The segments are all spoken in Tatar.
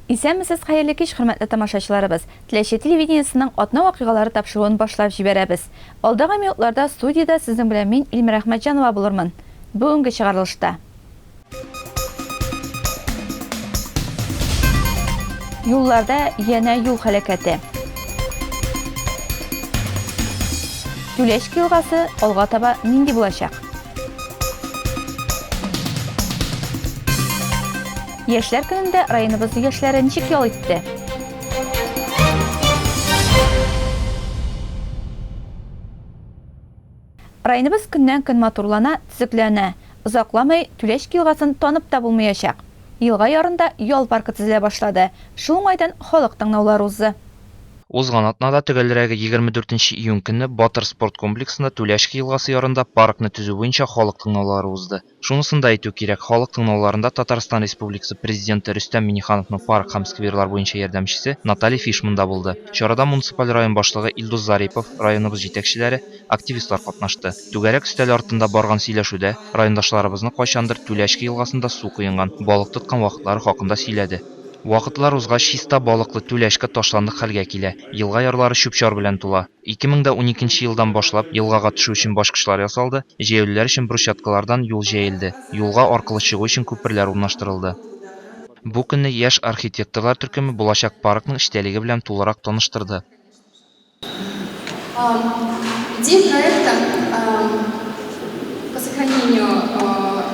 Исәнмесез, хәерле кич, хөрмәтле тамашачыларыбыз. Теләче телевидениесының атна вакыйгалары тапшыруын башлап җибәрәбез. Алдагы минутларда студиядә сезнең белән мин, Илмира Әхмәтҗанова булырмын. Бүгенге чыгарылышта. Юлларда янә юл һәлакәте. Түләчки елгасы алга таба нинди булачак? Яшьләр көнендә районыбыз яшьләре ничек ял итте? Районыбыз көннән-көн матурлана, төзекләнә. Озакламый Түләчки елгасын танып та булмаячак. Елга ярында ял паркы төзелә башлады. Шул уңайдан халык тыңлаулары узды. Узган атнада, төгәлрәге 24 нче июнь көнне Батыр спорт комплексында Түләшки елгасы ярында паркны төзү буенча халык тыңлаулары узды. Шунысын да әйтү кирәк, халык тыңлауларында Татарстан Республикасы Президенты Рөстәм Миңнехановның парк һәм скверлар буенча ярдәмчесе Наталья Фишман да булды. Чарада муниципаль район башлыгы Илдус Зарипов, районыбыз җитәкчеләре, активистлар катнашты. Түгәрәк өстәл артында барган сөйләшүдә райондашларыбызны кайчандыр Түләшки елгасында су коенган, балык тоткан вакытлары хакында сөйләде. Вакытлар узгач, чиста балыклы Түләшкә ташландык хәлгә килә, елга ярлары чүп-чар белән тула. 2012 нче елдан башлап, елгага төшү өчен бачкычлар ясалды, җәяүлеләр өчен брусчаткалардан юл җәелде, юлга аркылы чыгу өчен күперләр урнаштырылды. Бу көнне яшь архитекторлар төркеме булачак паркның эчтәлеге белән тулырак таныштырды. Идея проекта по сохранению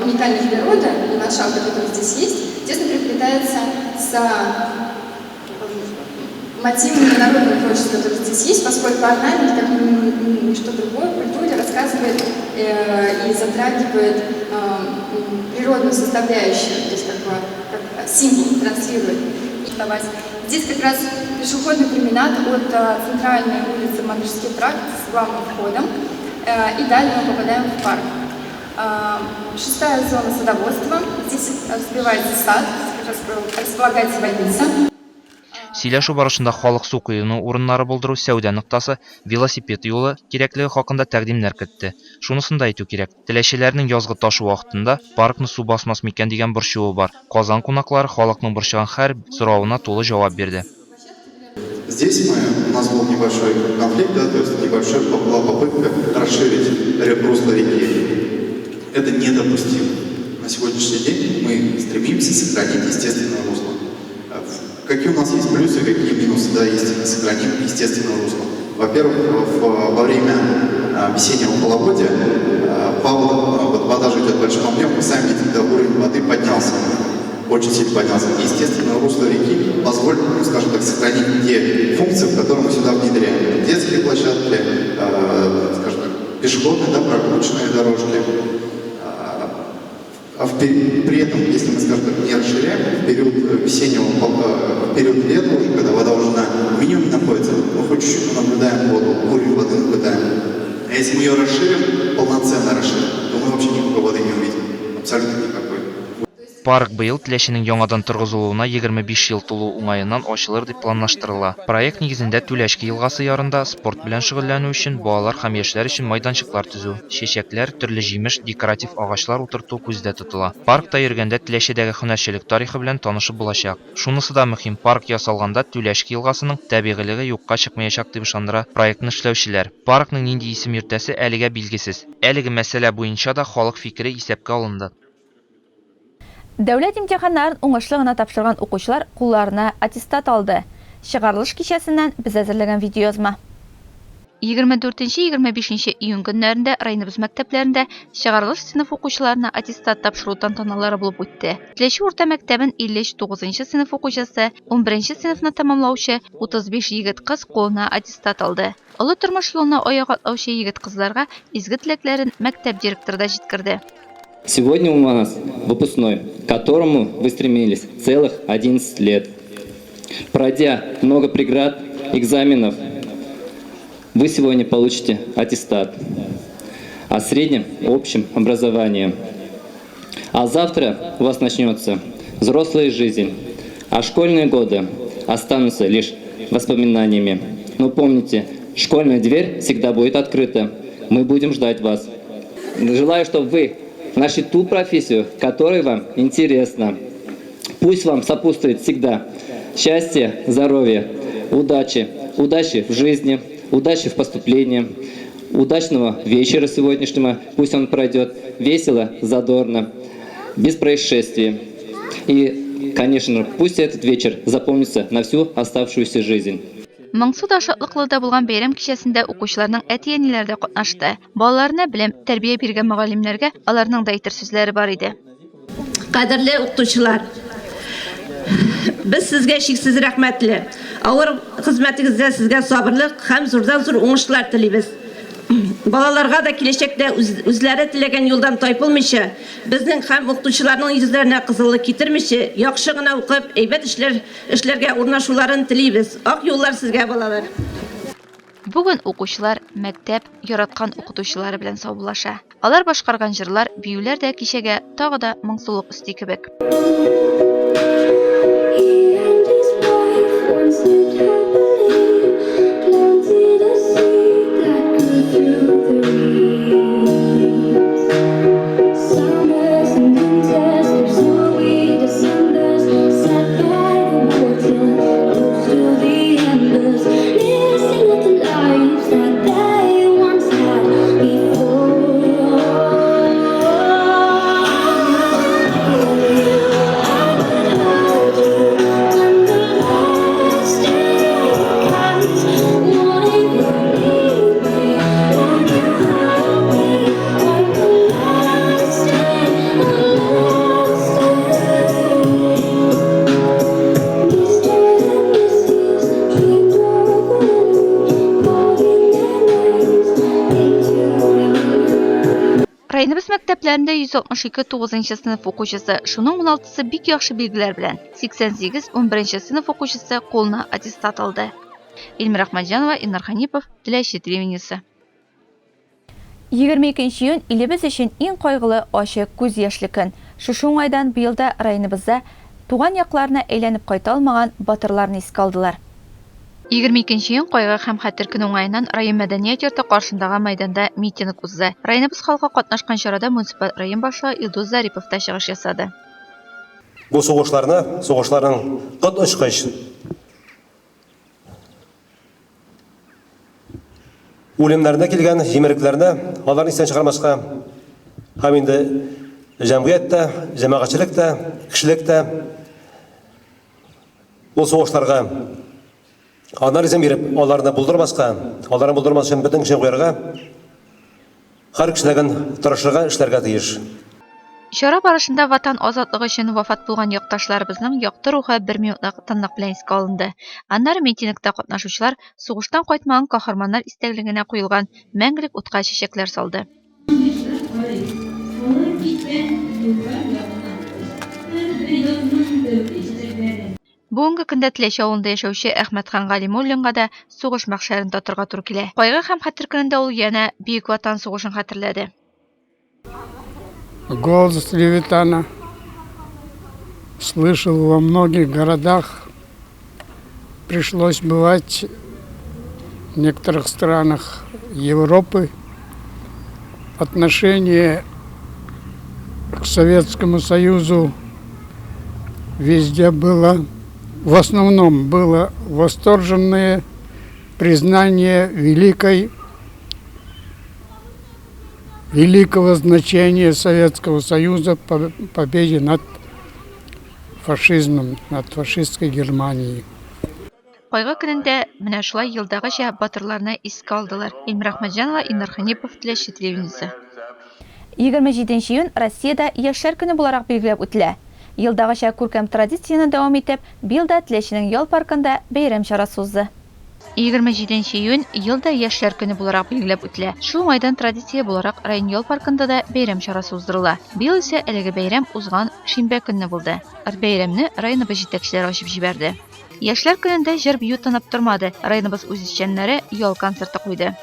уникальной природы и ландшафта, который здесь есть, тесно переплетается с мотивами народного творчества, который здесь есть, поскольку орнамент, как ничто другое, в культуре рассказывает э, и затрагивает природную составляющую, то есть как бы как символ транслирует. Здесь как раз пешеходный променад от центральной улицы Мамышский тракт с главным входом. И далее мы попадаем в парк. Шестая зона садоводства. Здесь развивается сад, располагается больница. Сөйләшү барышында халык су коену урыннары булдыру, сәүдә ноктасы, велосипед юлы кирәклеге хакында тәкъдимнәр кертте. Шунысын да әйтү кирәк, теләчеләрнең язгы ташу вакытында паркны су басмас микән дигән борчуы бар. Казан кунаклары халыкның борчыган һәр соравына тулы җавап бирде. Здесь мы, у нас был небольшой конфликт, да, то есть небольшой была попытка расширить русло реки. Это недопустимо. На сегодняшний день мы стремимся сохранить естественное русло. Какие у нас есть плюсы, какие минусы, да, если мы сохраним естественное русло? Во-первых, во время весеннего половодья паводок, вода же идет в большом объеме, вы сами видите, да, уровень воды поднялся, очень сильно поднялся. И естественное русло реки позволит, ну, скажем так, сохранить те функции, которые мы сюда внедряем. Детские площадки, скажем так, пешеходные, да, прогулочные дорожки. А при этом, если мы, скажем так, не расширяем, в период весеннего, в период лета уже, когда вода уже на минимуме находится, мы хоть чуть-чуть наблюдаем воду, уровень воды наблюдаем. А если мы ее расширим, полноценно расширим, то мы вообще никакой воды не увидим. Абсолютно никакой. Парк быел Теләченең яңадан торгызылуына 25 ел тулу уңаеннан ачылыр дип планлаштырыла. Проект нигезендә Түләшки елгасы ярында спорт белән шөгыльләнү өчен балалар һәм яшьләр өчен майданчыклар төзү, чәчәкләр, төрле җимеш, декоратив агачлар утырту күздә тотыла. Паркта йөргәндә Теләчедәге һөнәрчелек тарихы белән танышып булачак. Шунысы да мөһим, парк ясалганда Түләшки елгасының табигыйлеге юкка чыкмаячак дип ышандыра проектны эшләүчеләр. Паркның нинди исем йөртәсе әлегә билгесез. Әлеге мәсьәлә буенча да халык фикере исәпкә алынды. Дәүләт имтиханнарын уңышлы гына тапшырган укучылар кулларына аттестат алды. Чыгарылыш кичәсеннән без әзерләгән видеоязма. 24-25 июнь көннәрендә районыбыз мәктәпләрендә чыгарылыш сыйныф укучыларына аттестат тапшыру тантаналары булып үтте. Теләче урта мәктәбен 53 тугызынчы сыйныф укучысы, унберенче сыйныфны тәмамлаучы 35 егет-кыз кулына аттестат алды. Олы тормыш юлына аяк атлаучы егет-кызларга изге теләкләрен мәктәп директоры да җиткерде. Сегодня у нас выпускной, к которому вы стремились целых 11 лет. Пройдя много преград, экзаменов, вы сегодня получите аттестат о среднем общем образовании. А завтра у вас начнется взрослая жизнь, а школьные годы останутся лишь воспоминаниями. Но помните, школьная дверь всегда будет открыта. Мы будем ждать вас. Желаю, чтобы вы нашли ту профессию, которая вам интересна. Пусть вам сопутствует всегда Счастья, здоровья, удачи, удачи в жизни, удачи в поступлении, удачного вечера сегодняшнего, пусть он пройдет весело, задорно, без происшествий. И, конечно, пусть этот вечер запомнится на всю оставшуюся жизнь. Моңсу да, шатлыклы да булган бәйрәм кичәсендә укучыларның әти-әниләре дә катнашты. Балаларына белем, тәрбия биргән мөгаллимнәргә аларның да әйтер сүзләре бар иде. Кадерле укытучылар, без сезгә чиксез рәхмәтле. Авыр хезмәтегездә сезгә сабырлык һәм зурдан-зур уңышлар телибез. Балаларга да киләчәктә үзләре теләгән юлдан тайпылмыйча, безнең һәм укытучыларның йөзләренә кызыллык китермичә, яхшы гына укып, әйбәт эшләр эшләргә урнашуларын телибез. Ак юллар сезгә, балалар! Бүген укучылар мәктәп, яраткан укытучылары белән саубуллаша. Алар башкарган җырлар, биюләр дә кичәгә тагы да моңсулык өсти кебек. Районыбыз мәктәпләрендә 162 тугызынчы сыйныф укучысы, шуның уналтысы бик яхшы билгеләр белән, 88 унберенче сыйныф укучысы кулына аттестат алды. Эльмира Әхмәтҗанова, Илнар Хәнипов, Теләче телевидениесе. 22 июнь илебез өчен иң кайгылы, ачы, күз яшьле көн. Шушы уңайдан быел да районыбызда туган якларына әйләнеп кайта алмаган батырларны искә алдылар. 22 июнь кайгы һәм хәтер көне уңаеннан район мәдәният йорты каршындагы мәйданда митинг узды. Районыбыз халкы катнашкан чарада муниципаль район башлыгы Илдус Зарипов та чыгыш ясады. Бу сугышларны, сугышларның коточкыч Үлемнәренә килгән җимерекләрне аларны истән чыгармаска һәм инде җәмгыять тә, җәмәгатьчелек тә, кешелек тә ул сугышларга анализын биреп, аларны булдырмаска, аларны булдырмас өчен бөтен көчен куярга, Һәр кешеләрдән тырышырга, эшләргә тиеш. Чара барышында Ватан азатлыгы өчен вафат булган якташларыбызның якты рухы бер минутлык тынлык белән искә алынды. Аннары митингта катнашучылар сугыштан кайтмаган каһарманнар истәлегенә куелган мәңгелек утка чәчәкләр салды. Бүгенге көндә Теләче авылында яшәүче Әхмәтхан Галимуллинга да сугыш мәхшәрен татырга туры килә. Кайгы һәм хәтер көнендә ул янә Бөек Ватан сугышын хәтерләде. Голос Левитана слышал во многих городах. Пришлось бывать в некоторых странах Европы. Отношение к Советскому Союзу везде было, в основном было восторженное признание великой, великого значения Советского Союза по победе над фашизмом, над фашистской Германией. Кайгы көнендә менә шулай елдагыча батырларны искә алдылар. Эльмира Әхмәтҗанова, Илнар Хәнипов, Теләче телевидениесе. 27 июнь Россиядә Яшьләр көне буларак билгеләп үтелә. Елдагыча күркәм традицияне дәвам итеп, быел да Теләченең ял паркында бәйрәм чарасы узды. 27 июнь ел да Яшьләр көне буларак билгеләп үтелә. Шул уңайдан традиция буларак район ял паркында да бәйрәм чарасы уздырыла. Быел исә әлеге бәйрәм узган шимбә көнне булды. Бәйрәмне районыбыз җитәкчеләре ачып җибәрде. Яшьләр көнендә җыр-бию тынып тормады, районыбыз үзешчәннәре ял концерты куйды.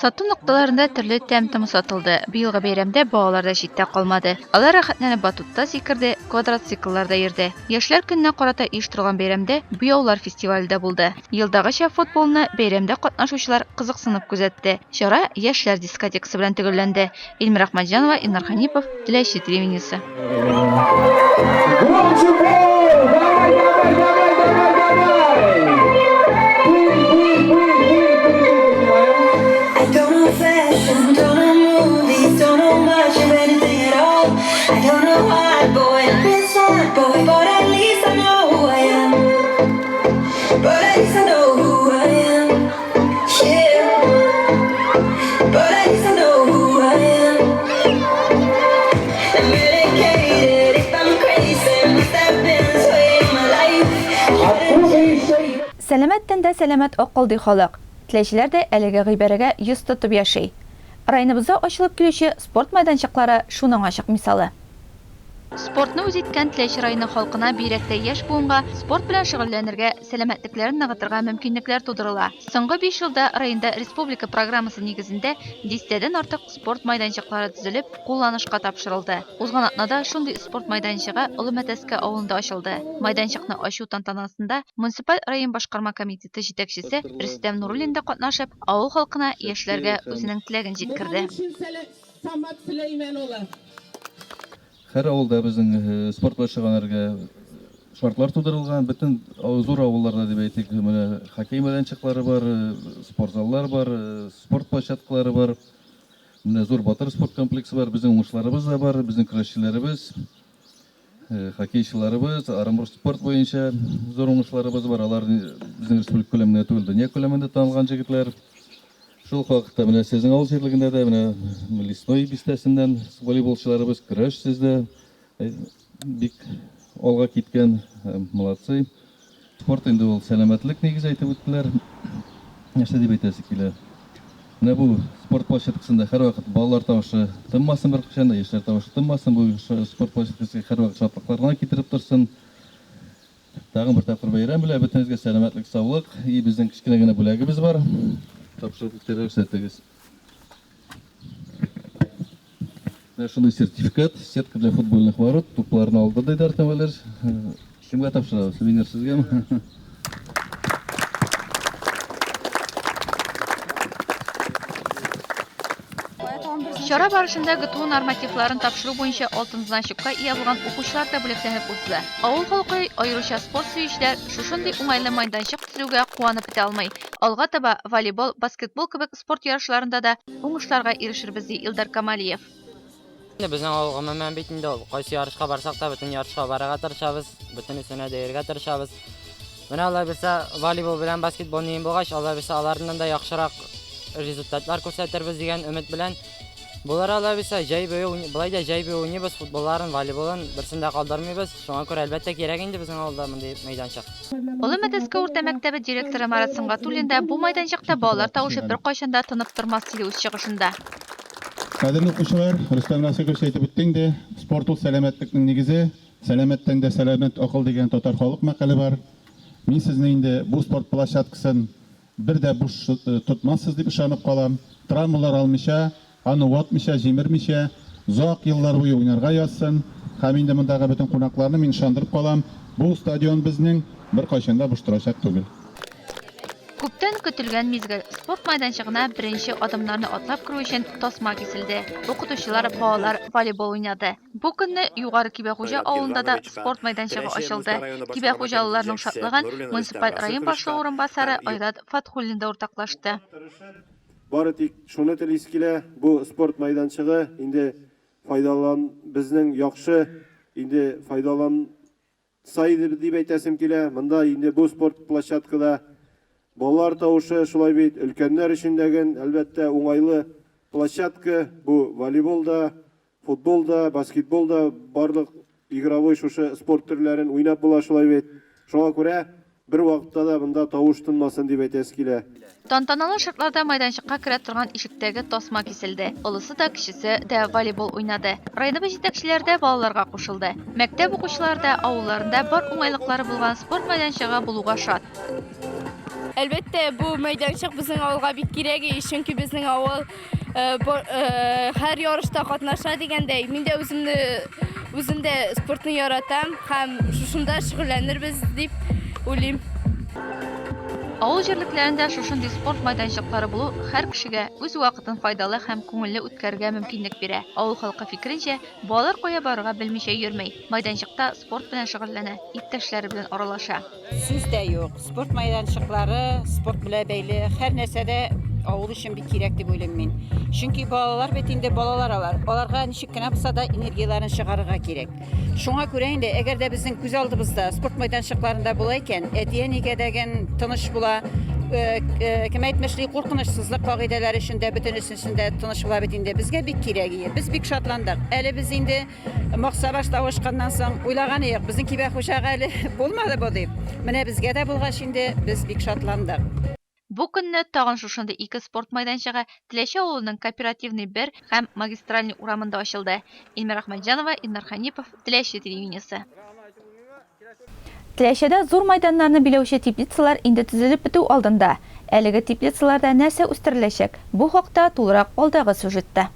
Сату нокталарында төрле тәм-том сатылды. Быелгы бәйрәмдә балалар да читтә калмады. Алар рәхәтләнеп батутта сикерде, квадроциклларда йөрде. Яшьләр көненә карата оештырылган бәйрәмдә буяулар фестивале дә булды. Елдагыча футболны бәйрәмдә катнашучылар кызыксынып күзәтте. Чара яшьләр дискотекасы белән төгәлләнде. Эльмира Әхмәтҗанова, Илнар Хәнипов, Теләче телевидениесе. Громче бой! Давай, давай, давай, давай, давай! Пыль, пыль, пыль, пыль, пыль, поднимаем. I don't know fashion, don't know movies, don't know much of anything at all. I don't know hot boy, inside boy, but at least I know who I am. But at least I know who I am. Yeah. But at least I know who I am. I'm medicated if I'm crazy, must have been this way all my life. Сәламәт тәндә сәламәт акыл ди халык. Теләчеләр дә әлеге гыйбарәгә йөз тотып яши. Районыбызда ачылып килүче спорт мәйданчыклары шуның ачык мисалы. Спортны үз иткән Теләче районы халкына, бигрәк тә яшь буынга спорт белән шөгыльләнергә, сәламәтлекләрен ныгытырга мөмкинлекләр тудырыла. Соңгы биш елда районда республика программасы нигезендә дистәдән артык спорт майданчыклары төзелеп, кулланышка тапшырылды. Узган атнада шундый спорт майданчыгы Олы Мәтәскә авылында ачылды. Майданчыкны ачу тантанасында муниципаль район башкарма комитеты җитәкчесе Рөстәм Нуруллин да катнашып, авыл халкына, яшьләргә үзенең теләген җиткерде. Самат Сөләймән улы. Һәр авылда безнең спорт белән шөгыльләнергә шартлар тудырылган. Бөтен зур авылларда дип әйтик, менә хоккей мәйданчыклары бар, спортзаллар бар, спорт площадкалары бар. Менә зур Батыр спорт комплексы бар. Безнең уңышларыбыз да бар, безнең көрәшчеләребез, хоккейчыларыбыз, армспорт буенча зур уңышларыбыз бар. Алар безнең республика күләмендә түгел, дөнья күләмендә танылган җегетләр. Шул ук вакытта менә сезнең авыл җирлегендә дә менә Лесной бистәсеннән волейболчыларыбыз көрәш сездә бик алга киткән, молодцы. Спорт инде ул сәламәтлек нигезе әйтеп үттеләр. Нәрсә дип әйтәсе килә? Менә бу спорт площадкасында һәрвакыт балалар тавышы тынмасын беркайчан да, яшьләр тавышы тынмасын, бу спорт площадкасы һәрвакыт шатлыклар гына китереп торсын. Тагын бер тапкыр бәйрәм белән, бөтенегезгә сәламәтлек, саулык. И безнең кечкенә генә бүләгебез бар. Тапшырып үтәргә рөхсәт итегез. Менә шундый сертификат, сетка для футбольных ворот, тупларны алды ди Дартан Валерьевич. Кемгә тапшырабыз? Венер сезгәме? Чара барышында ГТУ нормативларын тапшыру буенча алтын значокка ия булган укучылар да бүләкләнеп узды. Авыл халкы, аеруча спорт сөючеләр, шушындый уңайлы майданчык төзүгә куанып бетә алмый. Алга таба волейбол, баскетбол кебек спорт ярышларында да уңышларга ирешербез, ди Илдар Камалиев. Инде безнең авыл гомумән бит инде ул. Кайсы ярышка барсак та, бөтен ярышка барырга тырышабыз, бөтенесенә дә йөрергә тырышабыз. Менә алай булса, волейбол белән баскетбол ниен булгач, алай булса аларыннан да яхшырак результатлар күрсәтербез дигән өмет белән. Булыр алай булса, җәй буе болай да җәй буе уйныйбыз футболларын, волейболын, берсен дә калдырмыйбыз. Шуңа күрә, әлбәттә, кирәк инде безнең авылда мондый мәйданчык. Олы Мәтәскә урта мәктәбе директоры Марат Сөнгатуллин да бу майданчыкта балалар тавышы беркайчан да тынып тормас, диде үз чыгышында. Кадерле укучылар, Рөстәм Расыйкович әйтеп үтте инде, спорт ул сәламәтлекнең нигезе, сәламәт тәндә сәламәт акыл дигән татар халык мәкале бар. Мин сезне инде бу спорт площадкасын бер дә буш тотмассыз дип ышанып калам. Травмалар алмыйча, аны ватмыйча, җимермичә, озак еллар буе уйнарга язсын. Һәм инде мондагы бөтен кунакларны мин ышандырып калам, бу стадион безнең беркайчан да буш торачак түгел. Күптән көтелгән мизгел, спорт майданчыгына беренче адымнарны атлап керү өчен тасма киселде. Укытучылар, балалар волейбол уйнады. Бу көнне Югары Кибәхуҗа авылында да спорт майданчыгы ачылды. Кибәхуҗалыларның шатлыгын муниципаль район башлыгы урынбасары Айрат Фатхуллин да уртаклашты. Бары тик шуны телисе килә, бу спорт майданчыгы инде файдалан, безнең яхшы инде файдалан Сай дип әйтәсем килә. Монда инде бу спорт площадкада балалар тавышы, шулай бит, өлкәннәр өчен дә ген, әлбәттә, уңайлы площадка. Бу волейбол да, футбол да, баскетбол да, барлык игровой шушы спорт төрләрен уйнап була, шулай бит. Шуңа күрә бер вакытта да монда тавыш тынмасын дип әйтәсе килә. Тантаналы шартларда майданчыкка керә торган ишектәге тасма киселде. Олысы да, кечесе дә волейбол уйнады. Районыбыз җитәкчеләре дә балаларга кушылды. Мәктәп укучылары да авылларында бар уңайлыклары булган спорт майданчыгы булуга шат. Әлбәттә, бу мәйданчык безнең авылга бик кирәк, чөнки безнең авыл һәр ярышта катнаша дигәндәй. Мин дә үземне үзем дә спортны яратам һәм шушында шөгыльләнербез дип уйлыйм. Авыл җирлекләрендә шушындый спорт майданчыклары булу һәр кешегә үз вакытын файдалы һәм күңелле үткәрергә мөмкинлек бирә. Авыл халкы фикеренчә, балалар кая барырга белмичә йөрми, майданчыкта спорт белән шөгыльләнә, иптәшләре белән аралаша. Сүз дә юк, спорт мәйданчыклары, спорт белән бәйле һәр нәрсә дә авыл өчен бик кирәк дип уйлыйм мин. Чөнки балалар бит инде балалар алар. Аларга ничек кенә булса да энергияләрен чыгарырга кирәк. Шуңа күрә инде, әгәр дә безнең күз алдыбызда спорт мәйданчыкларында була икән, әти-әнигә дә тыныч була. Э, э, кем әйтмешли, куркынычсызлык кагыйдәләре өчен дә бөтенесе дә тыныч була бит инде. Безгә бик кирәк ие. Без бик шатландык. Әле без инде Максабаш тавышканнан соң уйлаган идек, безнең кибә хуҗага әле булмады бу дип. Менә безгә дә булгач инде без бик шатландык. Бу көнне тагын шушындый ике спорт майданчыгы Теләче авылының Кооперативный 1 һәм Магистральный урамында ачылды. Эльмира Әхмәтҗанова, Илнар Хәнипов, Теләче телевидениесе. Теләчедә зур майданнарны биләүче теплицалар инде төзелеп бетү алдында. Әлеге теплицаларда нәрсә үстереләчәк? Бу хакта тулырак алдагы сюжетта.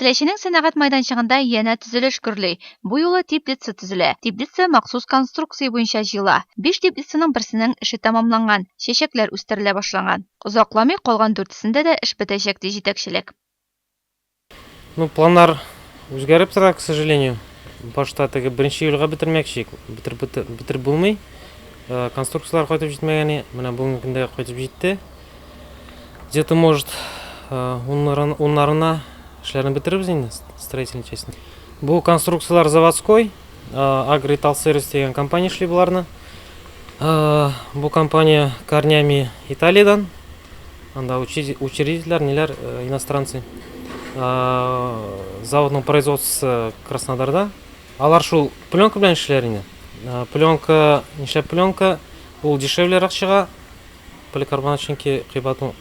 Теләченең сәнәгать майданчыгында янә төзелеш гөрли. Бу юлы теплица төзелә. Теплица махсус конструкция буенча җыела. Биш теплицаның берсенең эше тәмамланган, чәчәкләр үстерелә башланган. Озакламый калган дүртесендә дә эш бетәчәк, ди җитәкчелек. Ну, планнар үзгәреп тора, к сожалению. Башта теге беренче июльгә бетермәкче идек. Бетереп бетереп булмый. Э, конструкцияләр кайтып җитмәгән. Менә бүгенге көндә кайтып җитте. Где-то, может, э, уннарына эшләрне бетерербез инде, строительный часть. Бу конструкцияләр заводской, э, Агроиталсервис дигән компания эшли боларны. Бу компания корнями Италиядән. Анда учредительләр, ниләр, э, иностранцы. Э, заводның производствосы Краснодарда. Алар шул пленка белән эшлиләр инде. Э, пленка, нишләп пленка? Ул дешевлерак чыга. Поликарбонат чөнки кыйбат.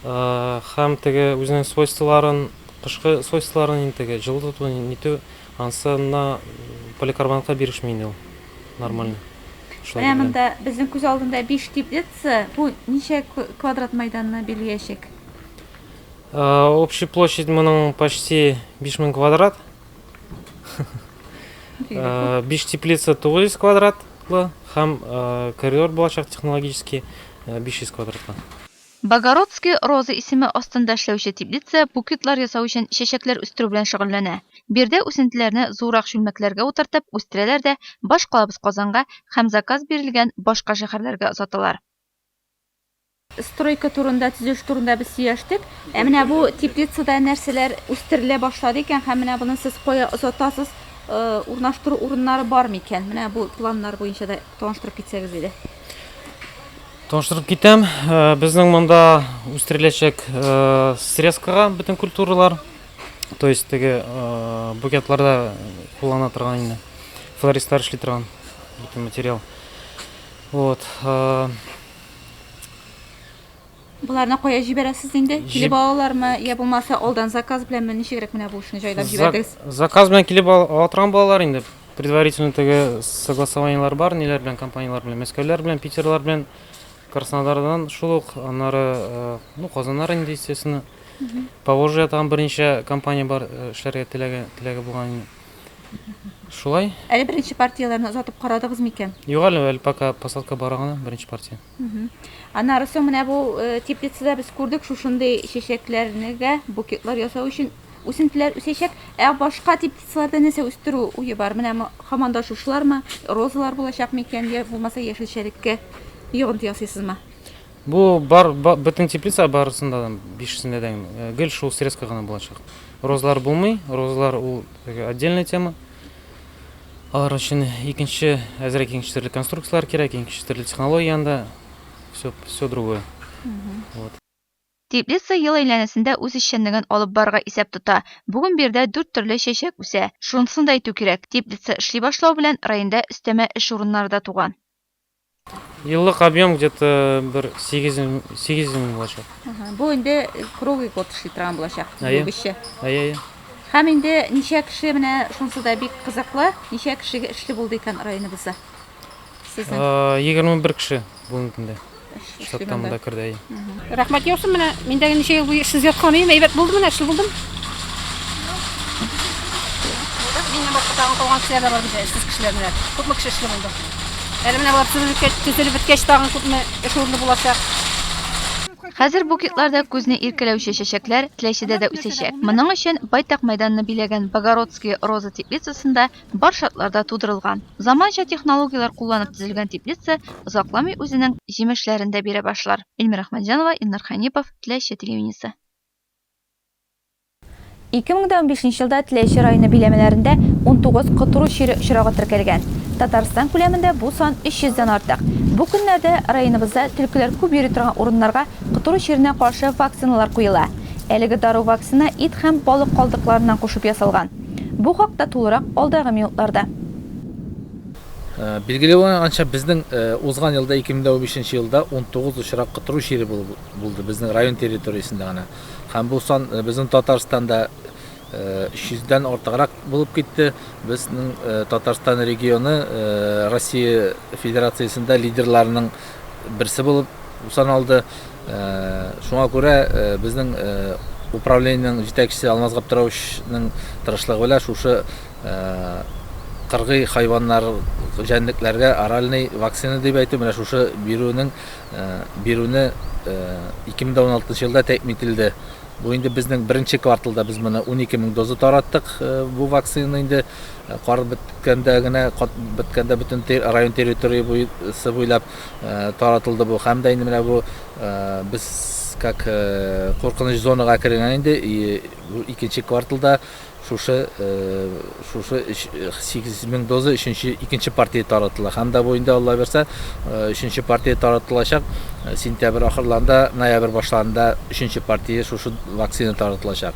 Һәм теге үзенең свойстволарын, кышкы свойстволарын инде теге җылы тоту, нитү, анысына поликарбонатка бирешми инде ул. Нормально. Менә монда безнең күз алдында 5 теплица. Бу ничә квадрат майданны билгеләячәк? Общая площадь моның почти 5000 квадрат. 5 теплица 900 квадратлы һәм коридор булачак технологический 500 квадратлы. Богородские розы исеме астында эшләүче теплица букетлар ясау өчен чәчәкләр үстерү белән шөгыльләнә. Биредә үсентеләрне зуррак чүлмәкләргә утыртып үстерәләр дә башкалабыз Казанга һәм заказ бирелгән башка шәһәрләргә озаталар. Стройка турында, төзелеш турында без сөйләштек. Ә менә бу теплицада нәрсәләр үстерелә башлады икән һәм менә моны сез кая озатасыз, урнаштыру урыннары бар микән? Менә бу планнар буенча да таныштырып китсәгез иде. Таныштырып китәм. Э, безнең монда үстереләчәк э, срезкага бөтен культуралар. То есть теге э, букетларда куллана торган инде. Флористлар эшли торган бөтен материал. Вот. Боларны кая җибәрәсез инде? Килеп алалармы, я булмаса алдан заказ беләнме? Ничегрәк менә бу эшне җайлап җибәрдегез? Заказ белән килеп ала торган балалар инде. Предварительно теге согласованиелар бар, ниләр белән, компанияләр белән, Мәскәүләр белән, Питерлар белән, Краснодардан шул ук, аннары, э, ну, Казаннар инде, естественно. Поволжье тагын берничә компания бар э, эшләргә теләге, теләге булган инде. Шулай. Әле беренче партияләрне озатып карадыгыз микән? Юк әле, әле пока посадка бара гына, беренче партия. Аннары соң менә бу э, теплицада без күрдек шушындый чәчәкләрнегә букетлар ясау өчен үсентеләр үсәчәк. Ә башка теплицаларда нәрсә үстерү уе бар? Менә һаман да шушылармы? Розалар булачак микән, я булмаса яшелчәлеккә йогынты ясыйсызмы? Бу бар, ба, бөтен теплица барысында да, бишесендә дә э, гел шул срезка гына булачак. Розалар булмый, розалар ул отдельная тема. Алар өчен икенче, әзрәк икенче төрле конструкцияләр кирәк, икенче төрле технология анда, все, все другое. Вот. Теплица ел әйләнәсендә үз эшчәнлеген алып барырга исәп тота. Бүген биредә дүрт төрле чәчәк үсә. Шунысын да әйтү кирәк, теплица эшли башлау белән районда өстәмә эш урыннары да туган. Еллык объем где-то бер 800 мең булачак. Бу инде круглый год эшли торган булачак, бүгенчә. Әйе, әйе. Һәм инде ничә кеше, менә шунысы да бик кызыклы, ничә кешегә эшле булды икән районыбызда? Сезнең? 21 кеше бүгенге көндә. Штаттан монда керде, әйе. Рәхмәт яусын менә, мин дә ничә ел буе эшсез яткан идем, әйбәт булды менә, эшле булдым. Миннән башка тагын калган кешеләр дә бар бит, эшсез кешеләр менә. Күпме кеше эшле булды. Әле менә болар төзелеп беткәч тагын күпме эш урыны булачак. Хәзер букетларда күзне иркәләүче чәчәкләр Теләчедә дә үсәчәк. Моның өчен байтак мәйданны биләгән Богородские розы теплицасында бар шартлар да тудырылган. Заманча технологияләр кулланып төзелгән теплица озакламый үзенең җимешләрен дә бирә башлар. Эльмира Әхмәтҗанова, Илнар Хәнипов, Теләче телевидениесе. 2015 нче елда Теләче районы биләмәләрендә 19 котыру чире очрагы теркәлгән. Татарстан күләмендә бу сан 300 дән артык. Бу көннәрдә районыбызда төлкеләр күп йөри торган урыннарга котыру чиренә каршы вакциналар куела. Әлеге дару вакцина ит һәм балык калдыкларыннан кушып ясалган. Бу хакта тулырак алдагы минутларда. Билгеле булганча, безнең узган елда, 2015 елда 19 очрак котыру чире булды безнең район территориясендә генә. Һәм бу сан безнең Татарстанда 300 дән артыграк булып китте. Безнең Татарстан регионы Россия Федерациясендә лидерларның берсе булып саналды. Шуңа күрә безнең управлениенең җитәкчесе Алмаз Габдераувичның тырышлыгы белән шушы кыргый хайваннар, җәнлекләргә оральный вакцина дип әйтү, менә шушы бирүнең бирүне 2016 елда тәэмин ителде. Бу инде безнең беренче кварталда без моны 12 мең доза тараттык бу вакцинаны инде кар беткәндә генә, беткәндә бөтен район территориясе буйлап таратылды бу. Һәм дә инде менә бу без как куркыныч зонага кергән инде икенче кварталда Шушы шушы 8000 доза өченче икенче партия таратыла. Һәм дә бу инде Алла бирсә, өченче партия таратылачак. Сентябрь ахырларында, ноябрь башларында өченче партия шушы вакцина таратылачак.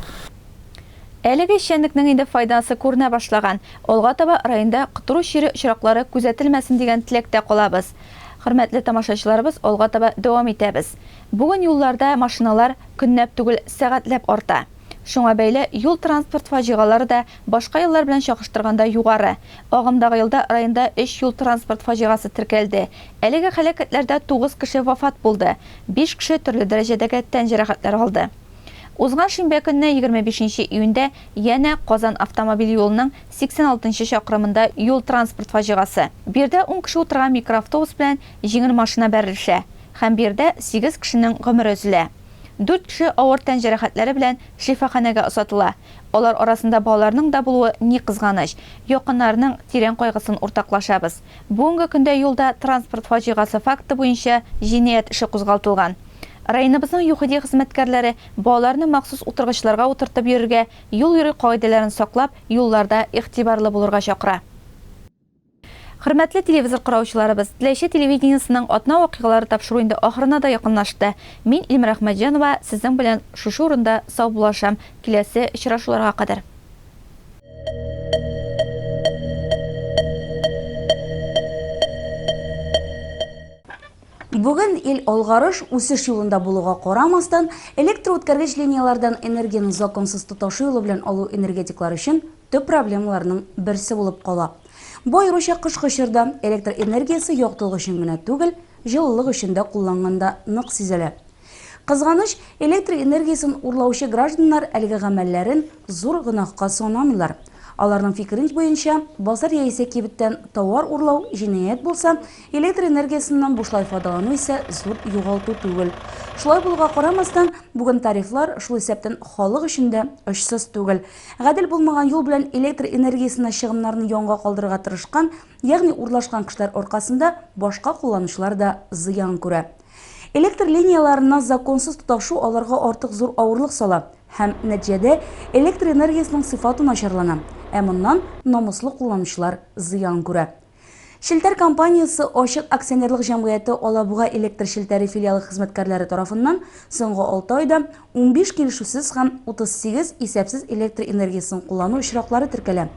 Әлеге эшчәнлекнең инде файдасы күренә башлаган. Алга таба районда котыру чире очраклары күзәтелмәсен дигән теләктә калабыз. Хөрмәтле тамашачыларыбыз, алга таба дәвам итәбез. Бүген юлларда машиналар көннәп түгел, сәгатьләп арта. Шуңа бәйле юл-транспорт фаҗигалары да башка еллар белән чагыштырганда югары. Агымдагы елда районда өч юл-транспорт фаҗигасы теркәлде. Әлеге һәлакәтләрдә тугыз кеше вафат булды, биш кеше төрле дәрәҗәдәге тән җәрәхәтләре алды. Узган шимбә көнне, 25 нче июньдә, янә Казан автомобиль юлының 86 нчы чакрымында юл-транспорт фаҗигасы. Биредә ун кеше утырган микроавтобус белән җиңел машина бәрелешә һәм биредә сигез кешенең гомере өзелә. Дүрт кеше авыр тән җәрәхәтләре белән шифаханәгә озатыла. Алар арасында балаларның да булуы ни кызганыч. Якыннарының тирән кайгысын уртаклашабыз. Бүгенге көндә юлда транспорт фаҗигасы факты буенча җинаять эше кузгалтылган. Районыбызның ЮХИДИ хезмәткәрләре балаларны махсус утыргычларга утыртып йөрергә, юл йөрү кагыйдәләрен саклап, юлларда игътибарлы булырга чакыра. Хөрмәтле телевизор караучыларыбыз, Теләче телевидениесының Атна вакыйгалары тапшыруы инде ахырына да якынлашты. Мин, Илмира Әхмәтҗанова, сезнең белән шушы урында саубуллашам. Киләсе очрашуларга кадәр. Бүген ил алгарыш, үсеш юлында булуга карамастан, электроүткәргеч линияләрдән энергияне законсыз тоташу юлы белән алу энергетиклар өчен төп проблемаларның берсе булып кала. Бу аеруча кышкы чорда, электр энергиясе яктылык өчен генә түгел, җылылык өчен дә кулланганда нык сизелә. Кызганыч, электр энергиясен урлаучы гражданнар әлеге гамәлләрен зур гөнаһка санамыйлар. Аларның фикерен буенча, базар яисә кибеттән тауар урлау җинаять булса, электр энергиясеннән бушлай файдалану исә зур югалту түгел. Шулай булуга карамастан, бүген тарифлар, шул исәптән халык өчен дә, очсыз түгел. Гадел булмаган юл белән электр энергиясенә чыгымнарны янга калдырырга тырышкан, ягъни урлашкан кешеләр аркасында башка кулланучылар да зыян күрә. Электр линияләренә законсыз тоташу аларга артык зур авырлык сала һәм, нәтиҗәдә, электр энергиясенең сыйфаты начарлана, ә моннан намуслы кулланучылар зыян күрә. Челтәр компаниясе ачык акционерлык җәмгыяте Алабуга электр челтәре филиалы хезмәткәрләре тарафыннан соңгы алты айда 15 килешүсез һәм 38 исәпсез электр энергиясен куллану очраклары теркәлә.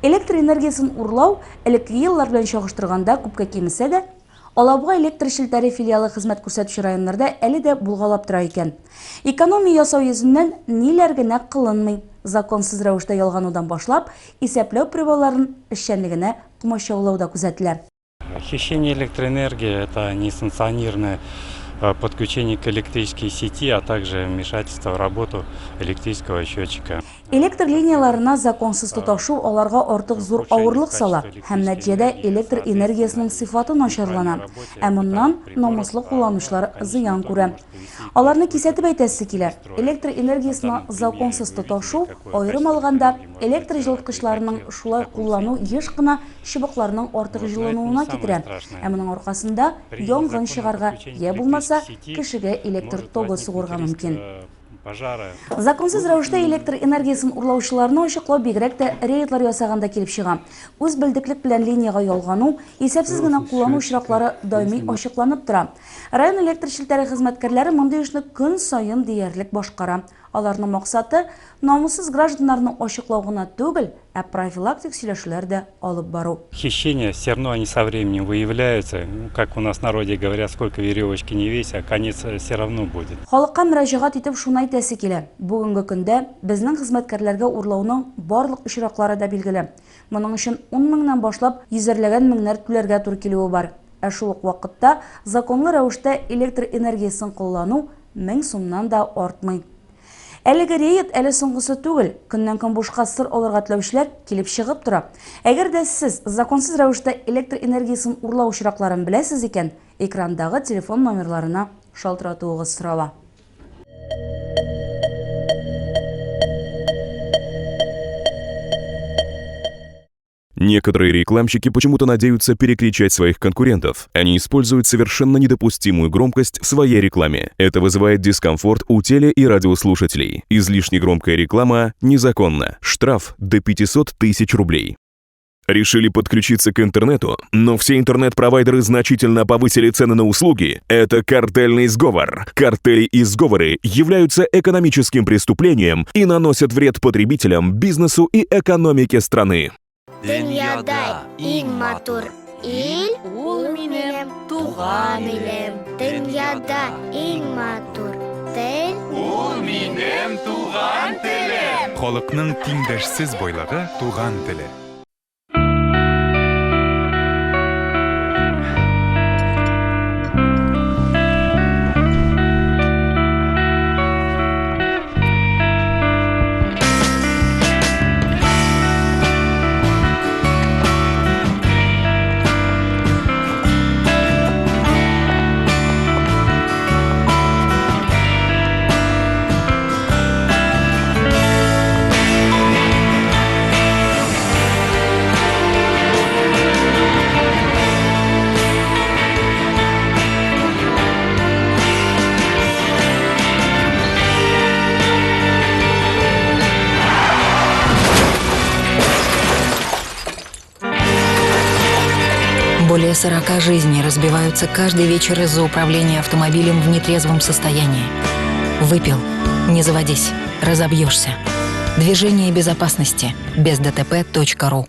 Электр энергиясен урлау элеккеге еллар белән чагыштырганда күпкә кимесә дә, Алабуга электр челтәре филиалы хезмәт күрсәтүче районнарда әле дә булгалап тора икән. Экономия ясау йөзеннән ниләр генә кылынмый. Законсыз рәвештә ялганудан башлап, исәпләү приборларын эшчәнлегенә комачаулау да күзәтелә. Хищение электроэнергии – это несанкционированное подключение к электрической сети, а также вмешательство в работу электрического счетчика. Электр линияларына законсыз тоташу аларга артык зур авырлык сала һәм нәтиҗәдә электр энергиясенең сыйфаты начарлана. Ә моннан намуслы кулланучылар зыян күрә. Аларны кисәтеп әйтәсе килә, электр энергиясенә законсыз тоташу, аерым алганда, электр җылыткычларының шулай куллану еш кына чыбыкларның артык җылынуына китерә. Ә моның аркасында янгын чыгарга, я булмаса, кешегә электр тогы сугырга мөмкин. Законсыз рәвештә электр энергиясен урлаучыларны ачыклау бигрәк тә рейдлар ясаганда килеп чыга. Үз белдеклек белән линиягә ялгану, исәпсез генә куллану очраклары даими ачыкланып тора. Район электр челтәре хезмәткәрләре мондый эшне көн саен диярлек башкара. Аларның максаты, намуссыз гражданнарны ачыклау гына түгел, ә профилактик сөйләшүләр дә алып бару. Хищения все равно они со временем выявляются. Как у нас в народе говорят, сколько веревочки не весь, а конец все равно будет. Халыкка мөрәҗәгать итеп шуны әйтәсе килә. Бүгенге көндә безнең хезмәткәрләргә урлауның барлык очраклары да билгеле. Моның өчен ун меңнән башлап йөзәрләгән меңнәр түләргә туры килүе бар. Ә шул ук вакытта законлы рәвештә электр энергиясен куллану 1000 сумнан да артмый. Әлеге рейд әле соңгысы түгел. Көннән-көн бушка сыр алырга теләүчеләр килеп чыгып тора. Әгәр дә сез законсыз рәвештә электр энергиясен урлау очракларын беләсез икән, экрандагы телефон номерларына шалтыратуыгыз сорала. Некоторые рекламщики почему-то надеются перекричать своих конкурентов. Они используют совершенно недопустимую громкость в своей рекламе. Это вызывает дискомфорт у теле- и радиослушателей. Излишне громкая реклама незаконна. Штраф до 500 тысяч рублей. Решили подключиться к интернету, но все интернет-провайдеры значительно повысили цены на услуги? Это картельный сговор. Картели и сговоры являются экономическим преступлением и наносят вред потребителям, бизнесу и экономике страны. Дөньяда иң матур ил ул минем туган илем. Дөньяда иң матур тел ул минем туган телем. Халыкның тиңдәшсез байлыгы туган теле. Более 40 жизней разбиваются каждый вечер из-за управления автомобилем в нетрезвом состоянии. Выпил. Не заводись. Разобьешься. Движение безопасности. Без ДТП.ру.